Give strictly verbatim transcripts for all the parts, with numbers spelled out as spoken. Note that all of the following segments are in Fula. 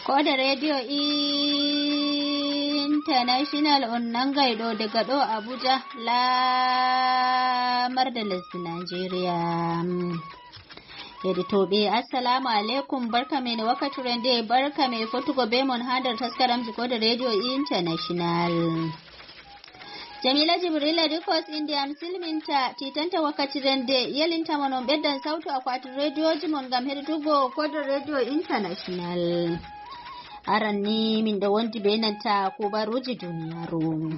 Kode Radio International on nangay ɗo daga ɗo Abuja, lamarde lesdi Najeriya. Heɗitoɓe, assalamu alaikum, barka men wakkati rende, barka men fotugo be mon ha nder taskaramji Kode Radio International. Jamila Jibrila Rikos inde am silminta titanta wakkati rende, yelinta mon on ɓeddan sautu akwati rediyoji mon ngam heɗitugo Kode Radio International. Aran ni min ɗo wondi be nanta kubaruji duniyaru.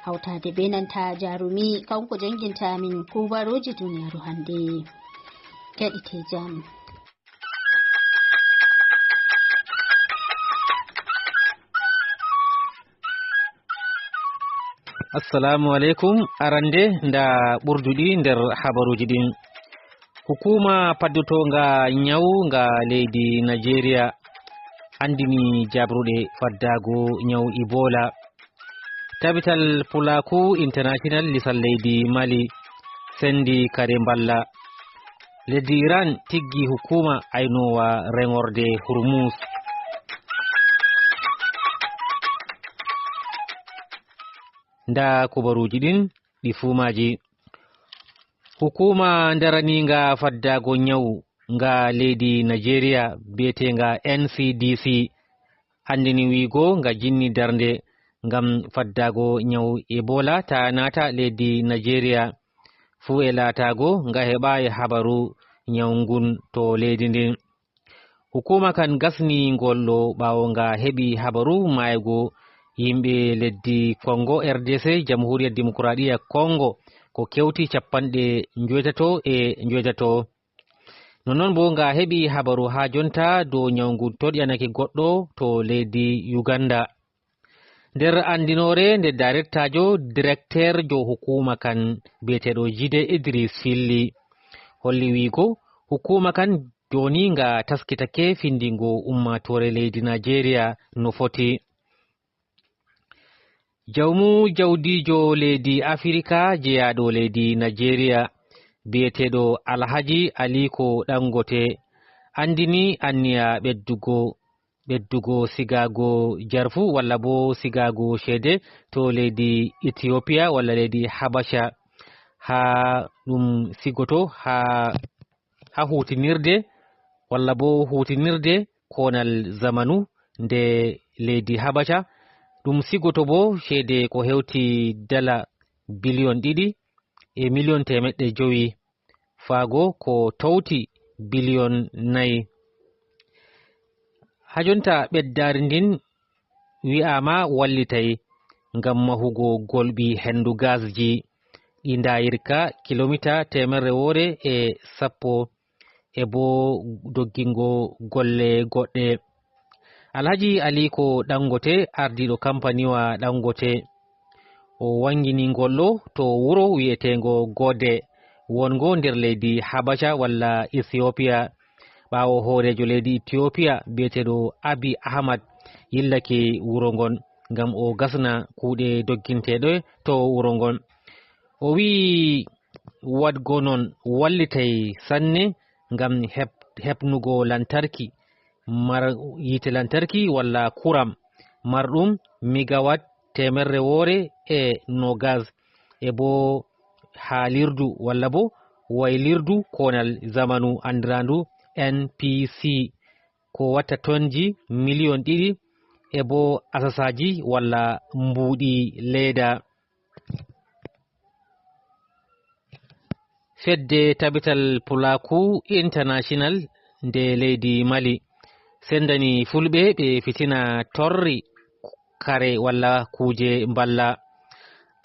Hautade be nanta jarumi kanko janginta min kubaruji duniyaru hande. Keɗite jam. Assalamu alaikum. Arande nda ɓurduɗi nder habaruji ɗin. Hukuma paddotonga nyawu nga leydi Nigeria andini jabruɗe faddago nyawu Ebola. Tabital Pulaku International lisal leydi Mali sendi kare mballa. Leddi Iran tiggi hukuma aynowa rengorde Hormuz. Nda kubaruji ɗin ɗi fumaji. Hukuma daraniga faddago nyawu nga leydi Nigeria biyetenga N C D C andini wiigo nga jinni darnde ngam faddago nyawu Ebola ta nata leydi Nigeria, fuu e laatago nga heɓayi habaru nyawu ngun to leydi ndin. Hukuma kan gasni ngol ɗo ɓawo nga heɓi habaru maygo yimɓe leddi Congo R D C, Jamhuriya Dimokuraɗiya Congo, ko kewti capanɗe njoytato e njoytato. Nonnon bo nga heɓi habaru ha jonta dow nyawu ngun toɗyanake goɗɗo to leydi Uganda. Nder andinore nde darektajo, direkterjo hukuma kan biyeteɗo Jide Idris Filli holli wiigo hukuma kan joni nga taskitake findingo ummatore leydi Nigeria no foti. Jawmu jawdijo leydi Afirika jeyaɗo leydi Nigeria biyeteɗo Alhaji Aliko Dangote andini anniya ɓeddugo ɓeddugo sigago jarfu walla bo sigago ceede to leydi Ethiopia walla leydi Habasha, ha ɗum sigoto ha, ha hutinirde walla bo hutinirde konal zamanu nde leydi Habasha. Ɗum sigoto bo ceede ko hewti dala biliyon ɗiɗi e miliyon temeɗɗe jowi. Faago ko towti biliyon nayi. Ha jonta ɓeddaari ndin wi'aama wallitay ngam mahugo golɓi hendu gasji ɗi ndayirka kilomita teemerre woore e sappo e bo doggingo golle goɗɗe. Alhaji Aliko Dangote, ardiiɗo kampaniwa Dangote, o wangini ngol ɗo to wuro wi'etengo Gode, wongo nder leydi Habasha walla Ethiopia, ɓawo hoorejo leydi Ethiopia biyeteɗo Abiy Ahmad yillake wuro ngon ngam o gasna kuuɗe dogginteɗe to wuro ngon. O wi'i wadgo non wallitay sanne ngam heb-, heɓnugo lantarki, mar-, yiite lantarki walla kuram marɗum megawatt teemerre woore e nogas, e bo haalirdu walla bo waylirdu konal zamanu andirandu N P C, ko watta tonji miliyon ɗiɗi e bo asasaji walla mbuuɗi leeda. Fedde tabital Pulaku International nde leydi Mali sendani fulɓe ɓe fitina torri kare walla kuuje mballa.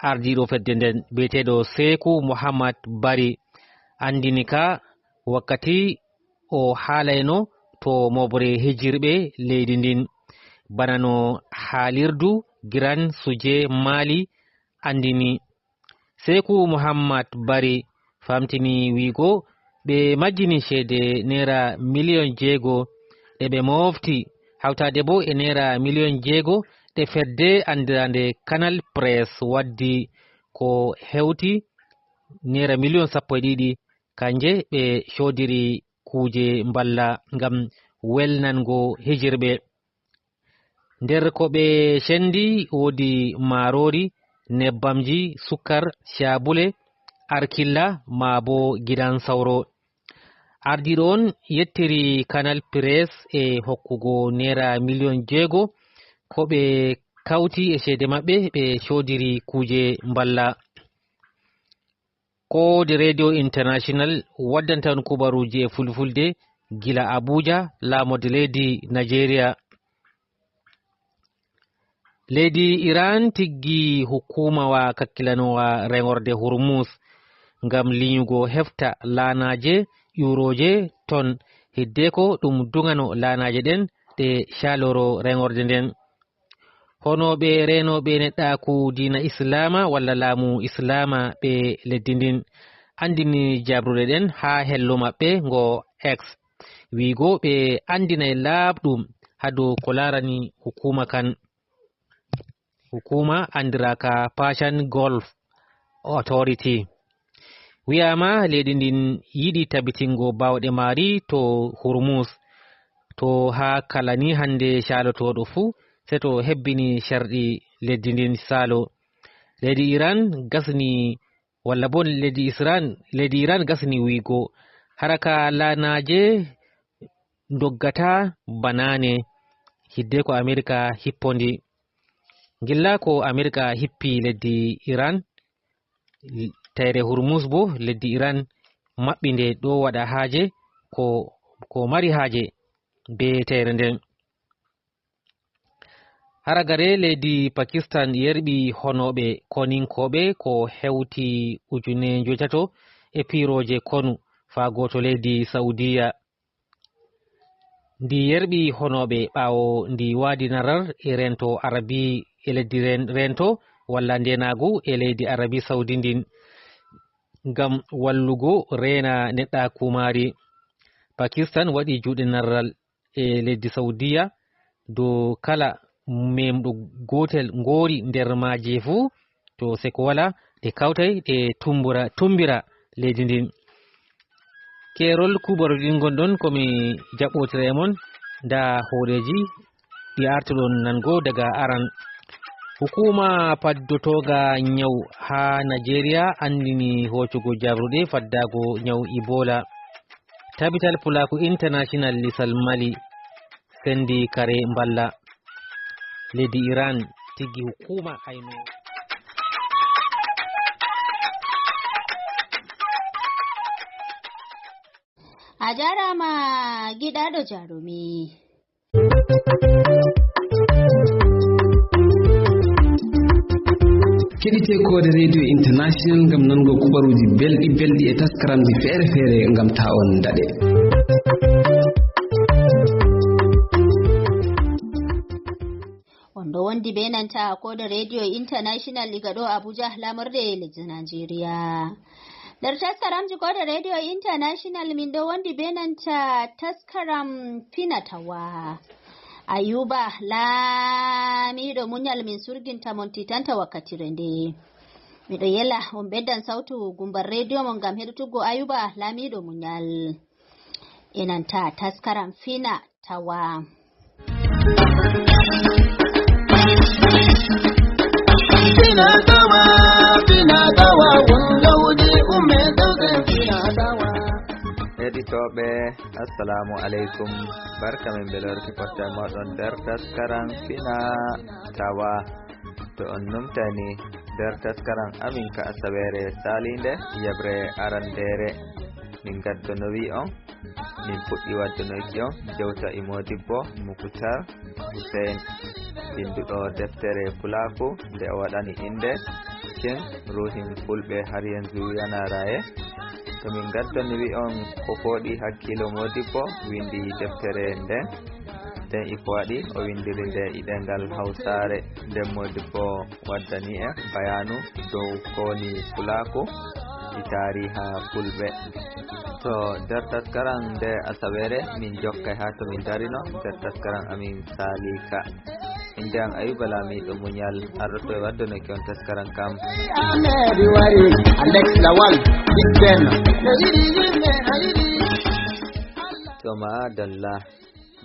Ardiiɗo fedde nden biyeteeɗo Seeku Muhammad Bari andini ka wakkati o haalayno to moɓre hijirɓe leydi ndin, bana no haalirdu Giran Suje Mali andini. Seeku Muhammad Bari famtini wiigo ɓe majjini ceede naira miliyon jeego ɗe ɓe mofti, hawtaade bo e naira miliyon jeego ɗe fedde andirande Canal Press waddi, ko hewti naira miliyon sappo e ɗiɗi, kanje ɓe codiri kuuje mballa ngam welnango hijirɓe. Nder ko ɓe cendi woodi maaroori, nebbamji, sukkar, caabule, arkilla, maa bo gidan sawro. Ardiiɗo on yettiri Canal Press e hokkugo neera miliyon jeego ko ɓe kawti e ceede maɓɓe ɓe coodiri kuuje mballa. Ko de Radio International waddanta on kubaruuji e fulfulde gila Abuja, laamorde leydi Nigeria. Leydi Iran tiggi hukumawa kakkilanoowa rengorde Hormuz ngam linyugo hefta laanaaje ƴuurooje ton, hiddeko ɗum duŋano laanaaje ɗen ɗe caaloro rengorde nden. Honooɓe reenooɓe neɗɗaaku diina Islaama walla laamu Islaama ɓe leddi ndin anndini jabruɗe ɗen haa hello maɓɓe ngo X, wiigo ɓe anndinay laaɓɗum haa dow ko laarani hukuma kan. Hukuma anndiraaka Persian Gulf Authority. Wi'aama leydi ndin yiɗi tabitingo baawɗe maari to Hormuz, to haa kala ni hannde caalotooɗo fuu, se to hebbini carɗi leydi ndin saalo. Leydi Iran gasni, walla bon leydi Isran-, leydi Iran gasni wiigo, haraka laanaaje ndoggataa banaane, hiddeko Amerika hippondi. Ngilla ko Amerika hippi leddi Iran, tayre Hormuz bo leddi Iran maɓɓi nde ɗo waɗa haaje ko, ko mari haaje be tayre nden. Haragare leydi Pakistan yerɓi honooɓe koninkooɓe ko hewti ujune njoy tato e piirooje konu faa gooto leydi Saudiya. Ndi yerɓi honooɓe ɓaawo ndi waadi narar e rento Arabi e leddi ren-, rento walla ndenaagu e leydi Arabi Saudi ndin ngam wallugo reena neɗɗaaku maari. Pakistan waɗi juuɗe narral e leddi Saudiya dow kala memɗo gootel ngoori nder maaje fuu, to seko wala, ɗe kawtay ɗe tumbura, tumbira leydi ndin. Keerol kuubaruɗi ɗin ngonɗon ko mi jaɓɓootira e mon, ndaa hooreeji ɗi artuɗon nango daga aran. Hukuma paddotooga nyaw haa Najeriya anndini hoocugo jabruɗe faddaago nyaw Ebola. Tabital Pulaaku International Lisal Mali sendi kare mballa. Leydi Iran tiggi hukuma ayno. A jaaraama, giɗaaɗo Jarumi. Keɗite Koode Radio International ngam nango kubaruuji belɗi belɗi e taskaramji feere-feere ngam ta on daɗe. On ɗo wondi be nanta Koode Radio International iga ɗo Abuja, laamorde lesdi Nigeria. Nder taskaramji Koode Radio International, min ɗo wondi be nanta taskaram fina tawa. Ayuba Laamiiɗo Munyal min surginta mon titanta wakkatire nde. Miɗo yela on ɓeddan sawtu gumbar rediyo mon ngam heɗutugo Ayuba Laamiiɗo Munyal e nanta taskaram fina tawa. Fina tawa, fina tawa, won gawdi umme dawde fina tawa. Heɗitooɓe, assalamu aleykum. Barka men belorki potta moɗon nder taskaran fina tawa. To on numtani nder taskaran amin ka asaweere saliinde, yeɓre arandeere, min gaddonowi on, min puɗɗi waddonoyki on jewta e Modibbo Mukutar Hussein, binduɗo deftere Pulaaku nde o waɗani innde Shin Ruhin Fulɓe Har Yanzu Yana Raye. To min ngaddani wi on ko fooɗi hakkiilo Modibbo windi deftere nden, nden iko waɗi o windiri nde e ɗemngal Hawsaare, nden Modibbo waddani en bayaanu dow ko woni Pulaaku e taariha Fulɓe. To nder taskaram nde asaweere, min jokkay haa to min ndarino nder taskaram amin Saalika. Innde am Ayuba Laamiiɗo Muñal, arɗo to e waddano ki on taskaram kam. Ahmed Wari, Alex Lawal, Big Ben. To ma dalla,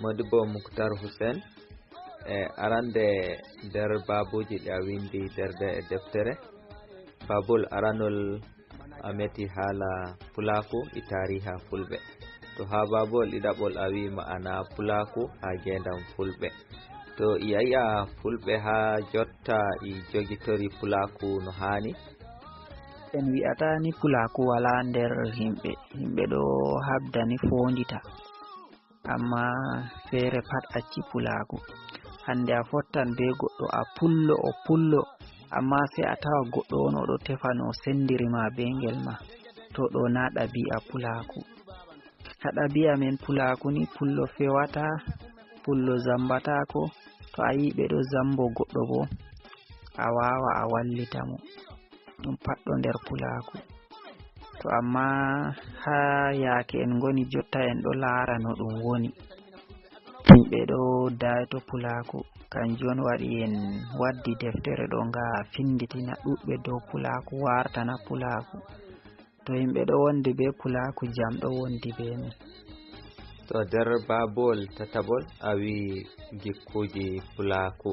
Modibbo Muktar Hussein. E arande nder baabuuji ɗi a winndi nder nde deftere, baabol aranol a meti haala pulaaku e taariha fulɓe. To haa baabol ɗiɗaɓol a wi'i ma'ana pulaaku haa ngeendam fulɓe. To i yi'a fulɓe haa jotta i jogitori pulaaku no haani? En wi'ata ni pulaaku walaa nder yimɓe. Yimɓe ɗo habda ni foondita. Amma feere pat acci pulaaku. Hannde a fottan bee goɗɗo a pullo, o pullo, amma sey a tawa goɗɗo on o ɗo tefa no o senndiri ma bee ngel ma. To ɗo na ɗabi'a pulaaku. Haa ɗabi'a men pulaaku ni pullo fewata, pullo zammbataako. To a yi'i ɓe ɗo zammbo goɗɗo boo, a waawa a wallita mo. Ɗum pat ɗo nder pulaaku. To amma haa yaake en ngoni jotta en ɗo laara no ɗum woni. Yimɓe ɗo daayto pulaaku. Kanjum on waɗi en waddi deftere ɗo nga finnditina ɗuuɗɓe dow pulaaku, wartana pulaaku. To yimɓe ɗo wondi bee pulaaku, jam ɗo wondi bee men. To nder baabol tataɓol a wi'i gikkuuji pulaaku.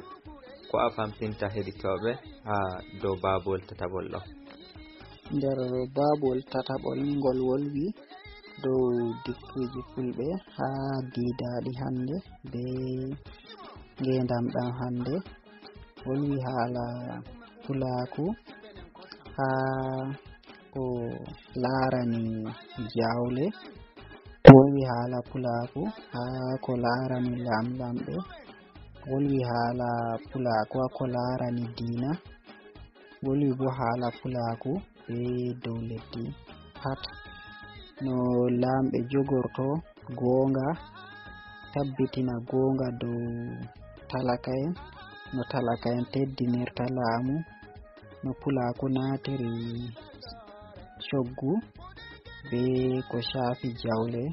Ko a famtinta heɗitooɓe haa dow baabol tataɓol ɗo? Nder baabol tataɓol ngol wolwi dow gikkuuji fulɓe haa diidaaɗi hannde bee ngeendam ɗam hannde. Wolwi haala pulaaku haa ko laarani jawle. Wolwi haala pulaaku haa ko laarani laamlamɓe. Wolwi haala pulaaku haa ko laarani diina. Wolwi boo haala pulaaku bee dow leddi pat. No laamɓe jogorto goonga, tabbitina goonga dow talaka'en, no talaka'en teddinirta laamu, no pulaaku naatiri coggu bee ko caafi jawle,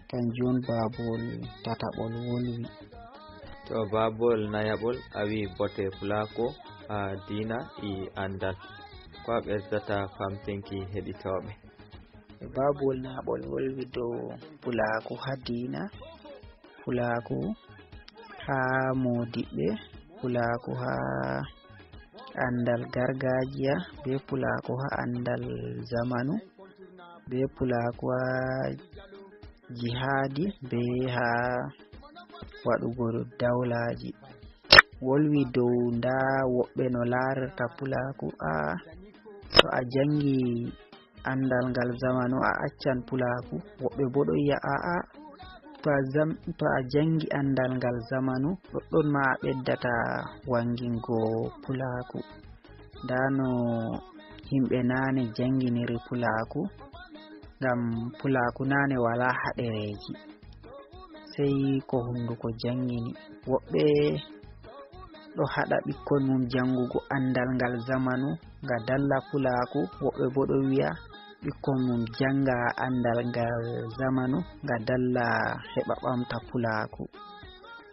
kanjum on baabol tataɓol wolwi. To baabol nayaɓol a wi'i bote pulaaku haa diina e anndal. Ko a ɓesdata famtinki heɗitooɓe? Baabol nayaɓol wolwi dow pulaaku haa diina, pulaaku haa moodiɓɓe, pulaaku haa anndal gargaajiya, bee pulaaku haa anndal zamanu, bee pulaaku haa jihaadi, bee haa waɗugo dawlaaji. Wolwi dow ndaa woɓɓe no laarata pulaaku, aa, to a janngi anndal ngal zamanu a accan pulaaku. Woɓɓe boo ɗo wi'a aa'a, to a zam-, to a janngi anndal ngal zamanu, ɗoɗɗon ma a ɓeddata wanngingo pulaaku. Ndaa no yimɓe naane jannginiri pulaaku, ngam pulaaku naane walaa haɗereeji, sey ko hunnduko janngini. Woɓɓe ɗo haɗa ɓikkon mum janngugo anndal ngal zamanu, nga dalla pulaaku, woɓɓe boo ɗo wi'a ɓikkon mum jannga anndal ngal zamanu, nga dalla heɓa ɓamta pulaaku.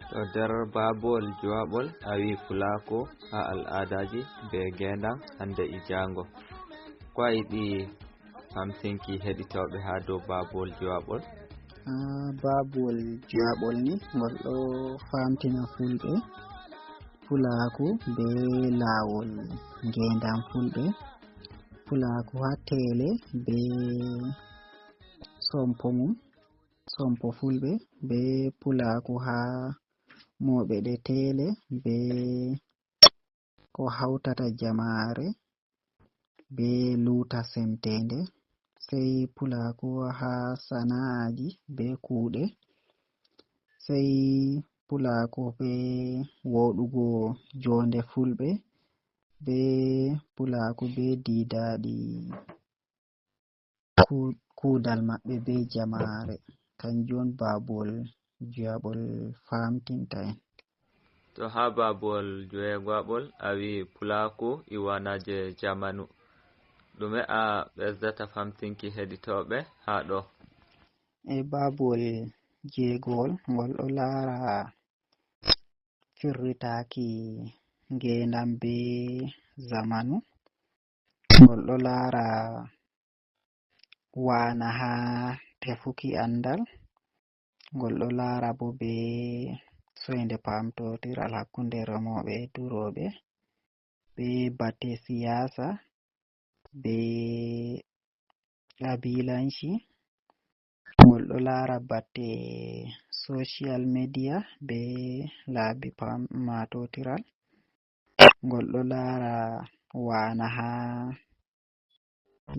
To nder baabol jowaɓol a wi'i pulaaku haa al'aadaaji bee ngeendam hannde e jaango. Ko a yiɗi famtinki heɗitooɓe haa dow baabol jowaɓol? Haa baabol jowaɓol ni, ngol ɗo faamtina fulɓe pulaaku bee laawol ngeendam fulɓe, pulaaku haa teele bee sompo mum, sompo fulɓe, bee pulaaku haa mooɓe ɗe teele, bee ko hawtata jamaare, bee luuta semteende, sey pulaaku haa sana'aaji bee kuuɗe, sey pulaaku bee wooɗugo joonde fulɓe, bee pulaaku bee diidaaɗi ku-, kuudal maɓɓe bee jamaare. Kanjum on baabol jowaɓol faamtinta en. To haa baabol joweego'aɓol a wi'i pulaaku e wanaaje jamanu. Ɗume a ɓesdata famtinki heɗitooɓe haa ɗo? E baabol jeegowol ngol ɗo laara firritaaki ngeendam bee zamanu. Ngol ɗo laara waana haa tefuki anndal. Ngol ɗo laara boo bee soynde paamtootiral hakkunde remooɓe e durooɓe, be batte siyaasa, be kabilanci. Ngol ɗo laara batte social media be laabi paamtootiral. Ngol ɗo laara waana haa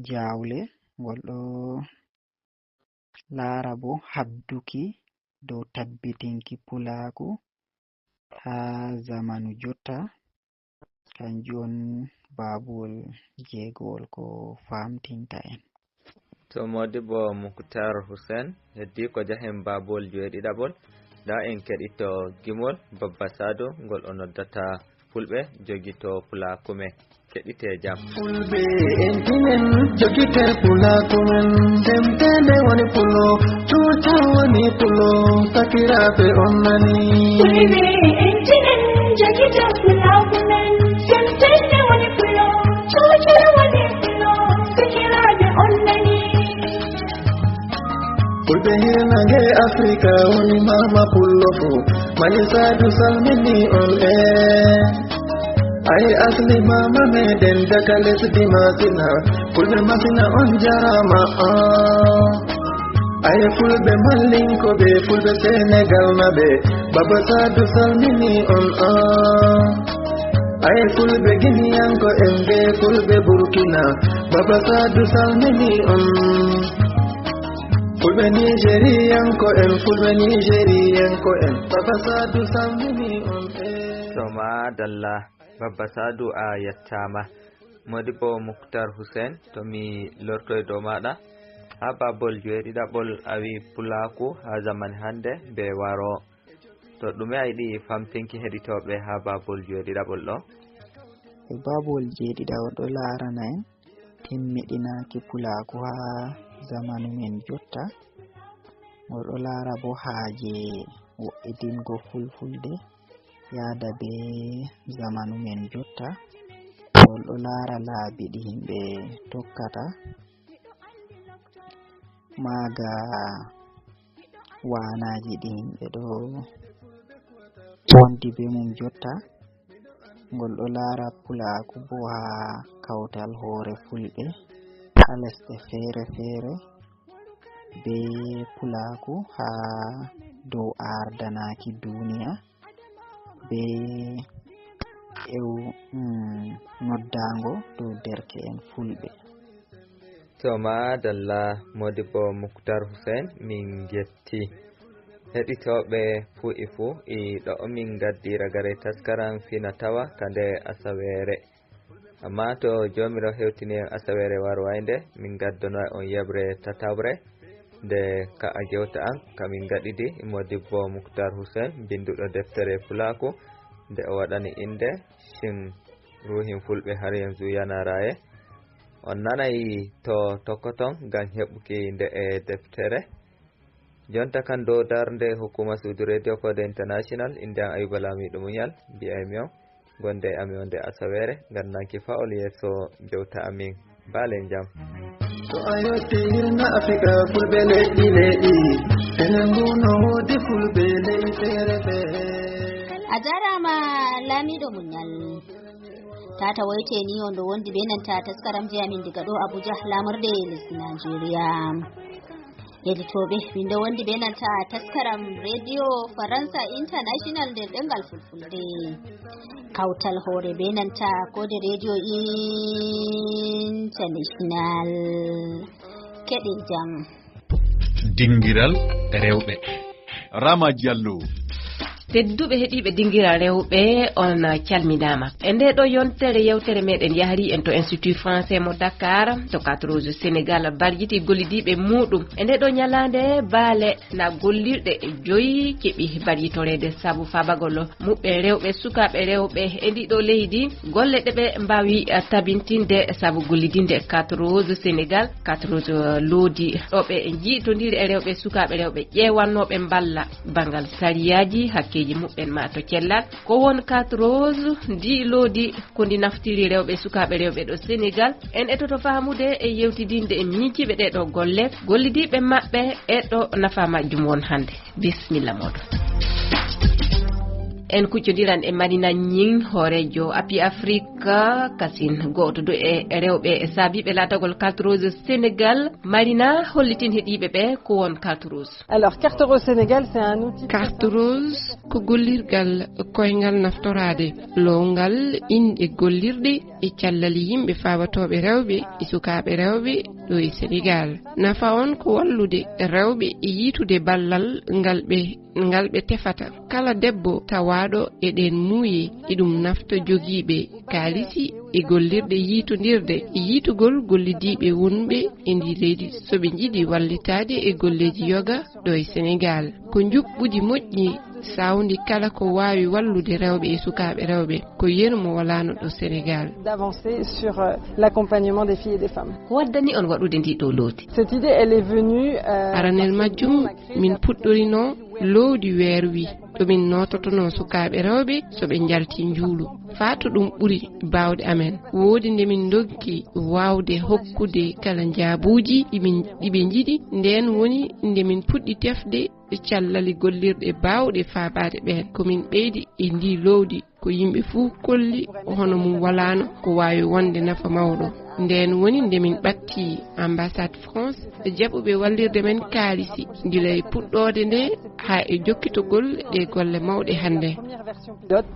jaawle. Ngol ɗo laara bo habduki dow tabbitinki pulaaku haa zamanu jotta. Kanjum on baabowol jeegowol ko faamtinta en. To Modibo Muktar Hussein, heddi ko jahen baabowol joweeɗiɗaɓol. Nda en keɗito gimol Babba Sado ngol o noddata fulɓe jogito pulaaku men. Keɗite jam. Fulɓe en tinen jogite pulaaku men, semtende woni pulo, cuucal woni pulo, sakiraaɓe on nani. Fulɓe en tinen jogite pulaaku men, semtende woni pulo, cuucal woni pulo, sakiraaɓe on nani. Fulɓe hirnange Afrika woni mama pullo fu. Mali Sadu salmini on e. Ay asli mama meɗen daga lesdi Masina. Fulɓe Masina on jarama. Ah. Ay fulɓe mallinkoɓe, fulɓe Senegal maɓe. Baba Sadu salmini on. Ah. Ay fulɓe giniyanko en be fulɓe Burkina. Baba Sadu salmini on. Fulɓe Nigeriyanko en, fulɓe Nigeriyanko en, Baba Sadu salmini on e. To madalla, Babba Sadu a yettaama. Modibo Muktar Hussein, to mi lortoy dow maɗa. Ha babol joweeɗiɗaɓol a wi pulaaku ha zaman hande be waro. To ɗume a yiɗi famtinki heɗitooɓe ha babol joweeɗiɗaɓol ɗo? E babol jeeɗiɗaɓol ɗo laarana en timmiɗinaaki pulaaku haa zamanu men jotta. Ngol ɗo laara bo haaje wo'itingo fulfulde yaada be zamanu men jotta. Ngol ɗo laara laabi ɗi himɓe tokkata. Maaga waanaaji ɗi himɓe ɗo wondi be mum jotta. Ngol ɗo laara pulaaku bo haa kawtal hoore fulɓe haa lesɗe feere-feere be pulaaku haa dow aardanaaki duniya be ew, mm, noddaango dow derke'en fulɓe. To maadalla, Modibo Muktar Hussein, min njetti. Heɗitooɓe fuu e fuu, e ɗo min ngaddi ragare taskaram fina tawa ka nde asaweere. Amma to Joomiraawo hewtini en asaweere warwaynde, min ngaddono on yeɓre tataɓre, nde ka a jewta an, ka min ngaɗidi, Modibo Muktar Hussein, binduɗo deftere Pulaaku, nde o waɗani innde, Shin ruuhin fulɓe har yanzu yana raye? On nanay to tokkoton ngam heɓuki nde e deftere. Jonta kan dow darnde hukuma suudu Radio Kode International, innde am Ayuba Lamiɗo Muñal, mbi'aymi on, gonde e amin on nde asaweere, ngam nanki fa'ol yeeso jewta amin. Baale jam. To a yotti hirna Afirka fulɓe leɗɗi leɗɗi, enen ngu no woodi fulɓe le'i feere feere. A jaaraama Lamiɗo Muñal. Tata woyte ni on ɗo wondi be nanta taskaram je amin diga ɗo Abuja, lamorde lesdi Nigeria. Heɗitooɓe, min ɗo wondi be nanta taskaram Radio Faransa International nder ɗemngal Fulfulde. Kawtal hoore be nanta Kode Radio International. Keɗe jam. Dingiral rewɓe. Rama Diallo. Tedduɓe heɗiiɓe dingiral rewɓe, on calminaama. E nde ɗo yontere yewtere meɗen yahri en to Institut Français mo Dakar, to Quatre Roses Sénégal, barjiti gollidiiɓe muuɗum. E nde ɗo ñalaande baale na gollirɗe joyi keɓi barjitoreede sabu faabagol muɓɓen rewɓe, sukaaɓe rewɓe e ndi ɗo leydi, golle ɗe ɓe mbaawi, eh, tabintinde sabu gollidinde Quatre Roses Sénégal. Quatre Roses, eh, loodi ɗo ɓe njiitondiri e rewɓe, sukaaɓe rewɓe ƴeewannooɓe mballa banngal sariyaaji, hakkeeji muɓɓen ma to cellal. Ko won Quatre Roses ndi loodi ko ndi naftiri rewɓe, sukaaɓe rewɓe ɗo Sénégal. En etoto faamude e yewtidinde e miijiiɓe ɗee ɗo golle, gollidiiɓe maɓɓe e ɗo nafa majjum won hannde. Bisimilla mooɗon. En kuccondiran e Marina Ñing, hooreejo Api Afrika, kasin gooto du e rewɓe e saabiiɓe laatagol Cartouche Sénégal. Marina, hollitin heɗiiɓe ɓe ko won Cartouche. Alors, Cartouche Sénégal, c'est un outil très simple. Cartouche ko gollirgal koyngal naftoraade lowngal inɗe gollirɗe e callali yimɓe faabatooɓe rewɓe e sukaaɓe rewɓe ɗo e Sénégal. Nafa on ko wallude rewɓe e yiitude ballal ngal ɓe, ngal ɓe tefata. Kala debbo tawaaɗo e ɗeen muuye, iɗum nafta jogiiɓe kaalisi e gollirɗe yiitondirde e yiitugol gollidiiɓe wonɓe e ndi leydi so ɓe njiɗi wallitaade e golleeji yoga ɗo e Sénégal. Ko njuɓɓudi moƴƴi sawndi kala ko waawi wallude rewɓe e sukaaɓe rewɓe. Ko yeru mo walaano ɗo Sénégal. D'avancer sur, euh, l'accompagnement des filles et des femmes. Ko waddani on waɗude ndi ɗo looti? Cette idée, elle est venue, euh, aranel majjum, min puɗɗorino loowdi weer wi, ɗo min noototono sukaaɓe rewɓe so ɓe njalti njuulu. Faa to ɗum ɓuri baawɗe amen. Woodi nde min ndoggi waawde hokkude kala njaabuuji ɗi min, ɗi ɓe njiɗi, ndeen woni nde min puɗɗi tefde callali gollirɗe baawɗe faabaade ɓeen. Ko min ɓeydi e ndii loowdi, ko yimɓe fuu kolli hono mum walaano ko waawi wonde nafa mawɗo. Ndeen woni nde min ɓatti ambassade France, jaɓuɓe wallirde men kaalisi, gila e puɗɗoode nde haa e jokkitogol ɗe golle mawɗe hannde.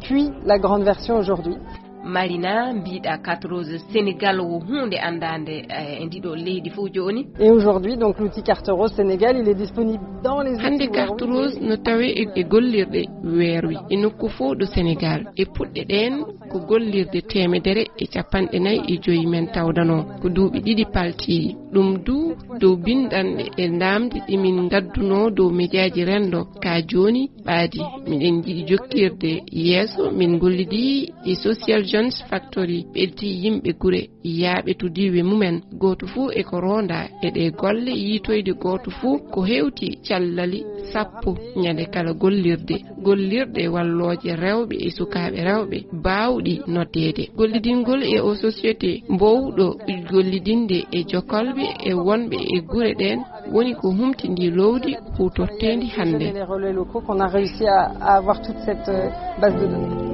Puis la grande version aujourd'hui. Marina, mbiɗa Cartouche Sénégal wo huunde anndaande, eh, e ndiɗo leydi fof jooni. Et aujourd'hui, donc, l'outil Cartouche Sénégal, il est disponible dans les outils Hannde Cartouche no tawe e, e gollirɗe weer wi e nokku fof ɗo Sénégal. E puɗɗe ɗeen ko gollirde teemedere e capanɗe nayi e joyi men tawdanoo. Ko duuɓi ɗiɗi paltiiɗi. Ɗum du dow binɗanɗe e ndaamdi ɗi min ngadduno dow mejaaji renndo ka jooni ɓaadi. Miɗen njiɗi jokkirde yeeso, min ngollidi e Social Jones Factory, ɓelti yimɓe gure, yaaɓe to diiwe mumen. Gooto fuu e ko ronda e ɗe golle, yiitoyde gooto fuu ko hewti callali sappo ñande kala gollirde. Gollirɗe wallooje rewɓe e sukaaɓe rewɓe baawɗi noddeede. Gollidingol e o société mbowɗo gollidinde e jokolɓe e wonɓe e gure ɗeen woni ko humtindi lowdi huutorteendi hannde. Les relais locaux qu'on a réussi à, à avoir toute cette, euh, base de données.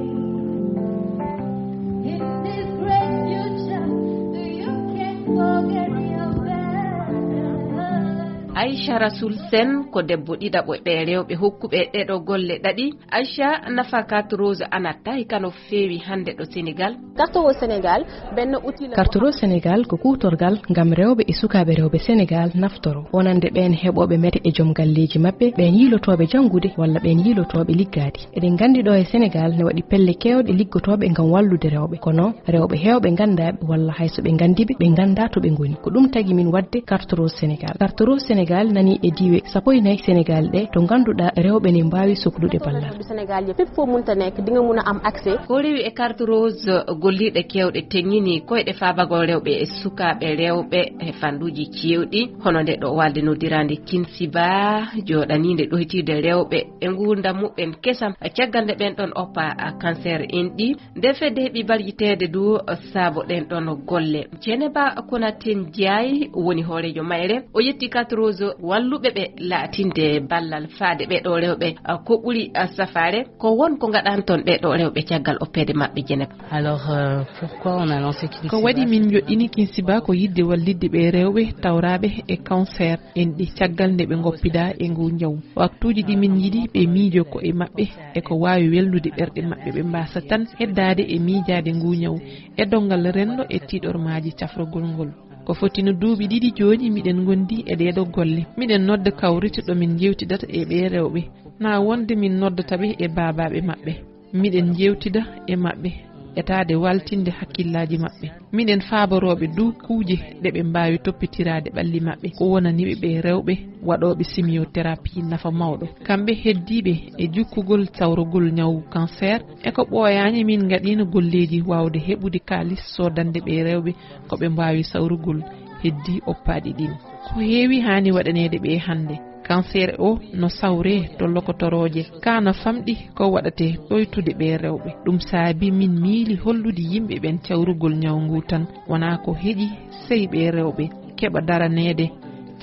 Aïcha Rasoul Sen ko debbo ɗiɗaɓo ɓe rewɓe hokkuɓe ɗeɗo golle ɗaɗi. Aïcha, nafa Cartouche ana tawi kano feewi hannde ɗo Sénégal? Cartouche Sénégal, benn outil la. Cartouche Sénégal ko kuutorgal ngam rewɓe e sukaaɓe rewɓe Sénégal naftoro, wonande ɓeen heɓooɓe mete e joom galleeji maɓɓe, ɓeen yiilotooɓe janngude walla ɓeen yiilotooɓe liggaade. Eɗen nganndi ɗo e Sénégal ne waɗi pelle keewɗe liggotooɓe ngam wallude rewɓe, kono rewɓe heewɓe nganndaaɓe walla hay so ɓe nganndi ɓe, ɓe nganndaa to ɓe ngoni. Ko ɗum tagi min waɗde Cartouche Sénégal. Cartouche Sénégal nani e diiwe sappo e nayi Sénégal ɗe to ngannduɗaa rewɓe ne mbaawi soklude ballal. Sénégal yëpp, fépp foo munta nekk, di nga mun a am accès. Ko rewi e Cartouche gollirɗe keewɗe teŋŋini koyɗe faabagol rewɓe e sukaaɓe rewɓe e fanduuji ceewɗi, hono nde ɗo walde noddiraande Kinsiba, jooɗaniinde ɗoytirde rewɓe e nguurndam muɓɓen kesam, caggal nde ɓeen ɗon oppa cancer en ɗi. Nde fedde heɓi barjiteede du saabo ɗeen ɗon golle. Jeneba Konaten Njaay woni hooreejo mayre. O yetti Cartouche walluɓe ɓe laatinde ballal faade ɓee ɗo rewɓe, ah, ko ɓuri, ah, safaare. Ko won ko ngaɗanton ɓee ɗo rewɓe caggal oppeede maɓɓe, Jeneba? Alors, euh, pourquoi on a lancé Kinsiba? Ko waɗi min joɗɗini Kinsiba ko yidde wallitde ɓee rewɓe tawraaɓe e cancer en ɗi caggal nde ɓe ngoppidaa e ngu njaw. Waktuuji ɗi min njiɗi ɓe miijo ko e maɓɓe e ko waawi welnude ɓerɗe maɓɓe, ɓe mbaasa tan heddaade e miijaade ngu ñaw e donngal renndo e tiiɗormaaji cafrogol ngol. Ko fotino duuɓi ɗiɗi jooni miɗen ngondi e ɗee ɗo golle. Miɗen nodda kawrite ɗo min njeewtidata e ɓee rewɓe. Na wonde min noddata ɓe e baabaaɓe maɓɓe. Miɗen njeewtida e maɓɓe etaade waaltinde hakkillaaji maɓɓe. Miɗen faaborooɓe dow kuuje ɗe ɓe mbaawi toppitiraade ɓalli maɓɓe, ko wonani ɓe ɓee rewɓe waɗooɓe simiothérapie nafa mawɗo. Kamɓe heddiiɓe e jukkugol sawrugol ñawu cancer, e ko ɓooyaani min ngaɗiino golleeji waawde heɓude kaalis soodande ɓee rewɓe ko ɓe mbaawi sawrugol heddii oppaaɗi ɗin. Ko heewi haani waɗaneede ɓee hannde. Cancer o no sawree to lokotorooje, ka no famɗi ko waɗatee ɗoytude ɓee rewɓe. Ɗum saabi min miili hollude yimɓe ɓen cawrugol ñaw ngu tan, wonaa ko heƴi sey ɓee rewɓe keɓa daraneede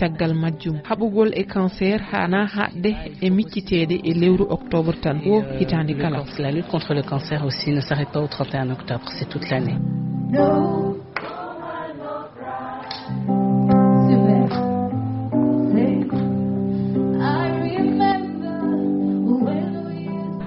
Caggal majjum, haɓugol e cancer haana haɗde e micciteede e lewru octobre tan, wo hitaande kala. La lutte contre le cancer aussi ne s'arrête pas au trente et un octobre, c'est toute l'année.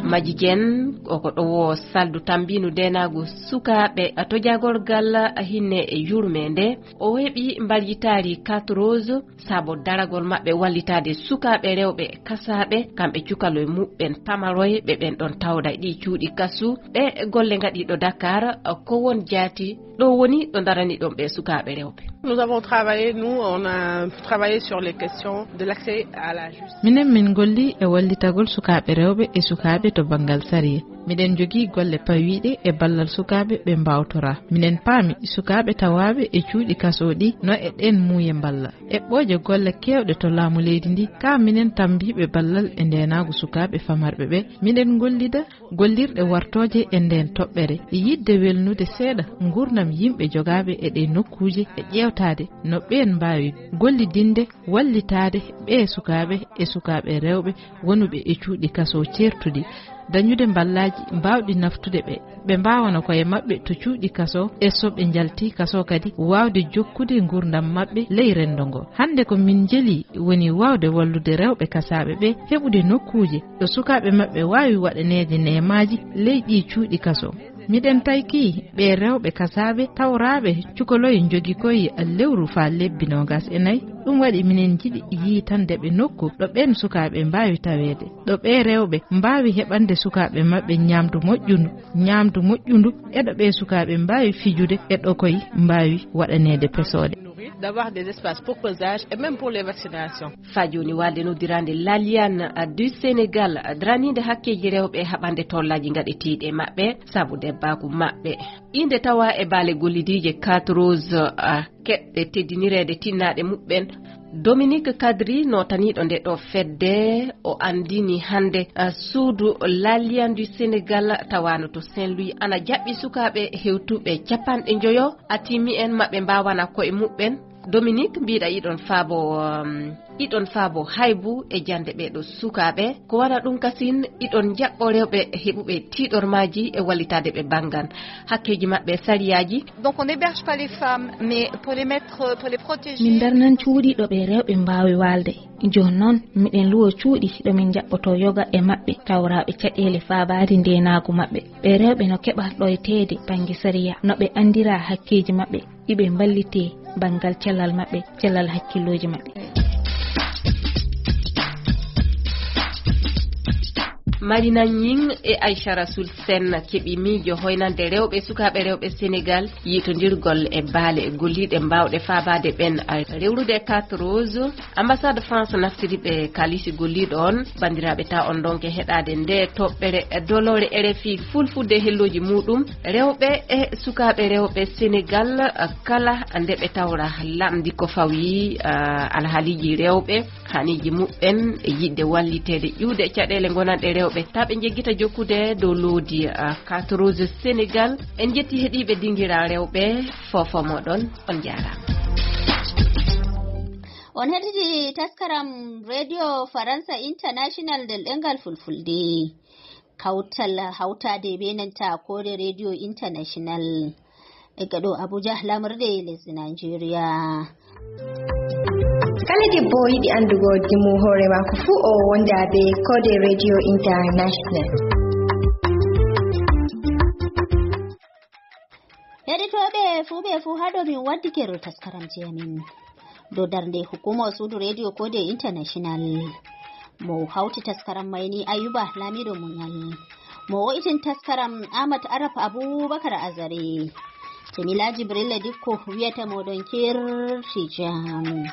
Maji Jen, o ko ɗo wo saldu tambiinu deenaagu sukaaɓe tojagol gal hinne e yurmeende. O heɓi mbaljitaari quatre Rose, sabu daragol maɓɓe wallitaade sukaaɓe rewɓe kasaaɓe, kamɓe cukaloy muɓɓen pamaroy, ɓe ɓen ɗon tawda e ɗii cuuɗi kasu. Ɗe golle ngaɗiiɗo Dakar, ko won jaati, ɗo woni ɗo darani ɗon ɓe sukaaɓe rewɓe. Nous avons travaillé, nous, on a travaillé sur les questions de l'accès à la justice. Minen min golli e wallitagol sukaaɓe rewɓe e sukaaɓe to banngal sariya. Miɗen njogii golle pawiiɗe e ballal sukaaɓe ɓe mbaawtoraa. Miɗen paami sukaaɓe tawaaɓe e cuuɗi kasoo ɗi no e ɗeen muuye mballa. Eɓɓooje golle keewɗe to laamu leydi ndi, ka minen tambiiɓe ballal e ndeenaagu sukaaɓe famarɓe ɓe, miɗen ngollida gollirɗe wartooje e ndeen toɓɓere. Yiɗde welnude seeɗa nguurndam yimɓe jogaaɓe e ɗee nokkuuje e ƴeewtaade no ɓeen mbaawi gollidinde, wallitaade ɓee sukaaɓe e sukaaɓe rewɓe wonuɓe e cuuɗi kasoo ceertuɗi, dañude mballaaji mbaawɗi naftude ɓe, ɓe mbaawana koye maɓɓe to cuuɗi kasoo, e so ɓe njaltii kasoo kadi waawde jokkude nguurndam maɓɓe ley renndo ngo. Hannde ko min njeli woni waawde wallude rewɓe kasaaɓe ɓe heɓude nokkuuje ɗo sukaaɓe maɓɓe waawi waɗaneede neemaaji ley ɗii cuuɗi kasoo. Miɗen taykii ɓee rewɓe kasaaɓe tawraaɓe cukaloy njogii koye lewru faa lebbi noogas e nayi. Ɗum waɗi minen njiɗi yiitande ɓe nokku ɗo ɓeen sukaaɓe mbaawi taweede, ɗo ɓee rewɓe mbaawi heɓande sukaaɓe maɓɓe ñaamdu moƴƴundu, ñaamdu moƴƴundu, e ɗo ɓee sukaaɓe mbaawi fijude, e ɗo koye mbaawi waɗaneede pesooɗe. D'avoir des espaces pour pesage et même pour les vaccinations. Faa jooni waalde noddiraande Laliane du Sénégal, daraniinde hakkeeji rewɓe haɓande tollaaji ngaɗetiiɗi e maɓɓe sabu debbaaku maɓɓe. Inde tawa e baale gollidiije quatre Rose, ah, keɓɗe teddinireede tinnaaɗe muɓɓen. Dominique Kadri, nootaniiɗo nde ɗo fedde, o anndini hannde, ah, suudu Laliane du Sénégal tawaano to Saint-Louis ana jaɓɓi sukaaɓe hewtuɓe capanɗe njoyo, atimi en maɓɓe mbaawana koye muɓɓen. Dominique, mbiɗa iɗon faabo, um, iɗon faabo haybu e jannde ɓee ɗo sukaaɓe. Ko wona ɗum kasin, iɗon njaɓɓo rewɓe heɓuɓe tiiɗormaaji e wallitaade ɓe banngal hakkeeji maɓɓe, sariyaaji. Donc on n'héberge pas les femmes, mais pour les mettre, pour les protéger. Min darnan cuuɗi ɗo ɓe rewɓe mbaawi waalde. Jooni noon, miɗen luwo cuuɗi ɗo min njaɓɓoto yoga e maɓɓe, tawraaɓe caɗeele faabaade ndeenaagu maɓɓe. Ɓe rewɓe no keɓa ɗoyteede bannge sariya, no ɓe anndira hakkeeji maɓɓe, iɓe mballitee banngal cellal maɓɓe, cellal hakkillooji maɓɓe. Marina Nying e Aisha Rasoul Sen keɓi miijo hoynande rewɓe, sukaaɓe rewɓe Senegal, yiitondirgol e baale golliiɗe mbaawɗe faabaade ɓeen. Rewrude e quatre Rose, ambassade France naftiri ɓe kaalisi golliiɗo on. Banndiraaɓe, ta on ndonke heɗaade nde toɓɓere doloore R F I fulfulde hellooji muuɗum. Rewɓe e sukaaɓe rewɓe Senegal, kala nde ɓe tawra lamndi ko fawi, ah, alhaaliiji rewɓe, haaniiji muɓɓen, e yiɗde walliteede ƴuude caɗeele ngonanɗe rewɓe. Ta ɓe njeggita jokkude dow loodi, ah, quatre Rose Senegal. En njetti heɗiiɓe dingira rewɓe, foofo moɗon, on njaaraama. On heɗiti taskaram Radio Faransa International nder ɗemngal Fulfulde. Kawtal hawtaade be nanta Koode Radio International. Daga ɗo Abuja, lamurde lesdi Nigeria. Kala debbo yiɗi anndugo dimu hoore maako fuu, o wonda be Koode Radio International. Heɗitooɓe fuu ɓe fuu, haa ɗo min waddi keerol taskaramji amin. Dow darnde hukuma suudu Radio Koode International. Mo hawti taskaram may ni Ayuba Lamiɗo Muñal. Mo wo'itin taskaram Ahmad Arab Abubakar Azare. Jamila Jibril Dikko wiyata moɗon kirti jam.